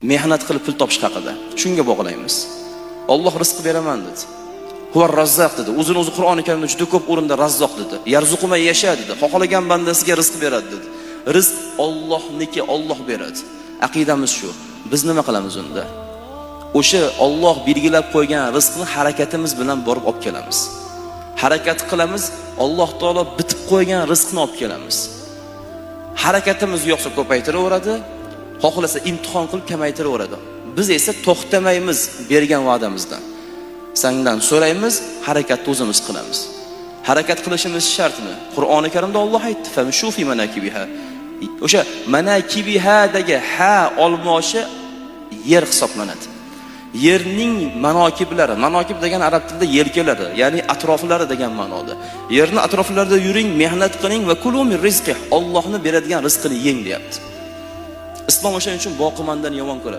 Mehnat qilib pul topish haqida. Shunga bog'laymiz. Alloh rizq beraman dedi. Huvar razzoq dedi. O'zini o'zi Qur'oni Karimda juda ko'p o'rinda razzoq dedi. Yarzuqu man yasha dedi. Xohlagan bandasiga rizq beradi dedi. Rizq Allohniki, Alloh beradi. Aqidamiz shu. Biz nima qilamiz unda? O'sha Alloh belgilab qo'ygan rizqni harakatimiz bilan borib olib kelamiz. Harakat qilamiz, Alloh taolo bitib qo'ygan rizqni olib kelamiz. Harakatimiz yo'qsa ko'paytiraveradi, xohlasa imtihon qilib kamaytiraveradi. Biz esa to'xtamaymiz bergan va'damizdan. Sandan so'raymiz, harakatni o'zimiz qilamiz. Harakat qilishimiz shartmi? Qur'oni Karimda Alloh aytdi: "Famshu fi manakibiha." O'sha manakibihadagi ha olmoshi yer hisoblanadi. Yerning manokiblari, manokib degan arab tilida yelkalari, ya'ni atroflari degan ma'noda. Yerni atroflarida yuring, mehnat qiling va kulu min rizqi, Allohni beradigan rizqini yeng deyapti. Islom o'shaning uchun boqimandan yomon ko'radi.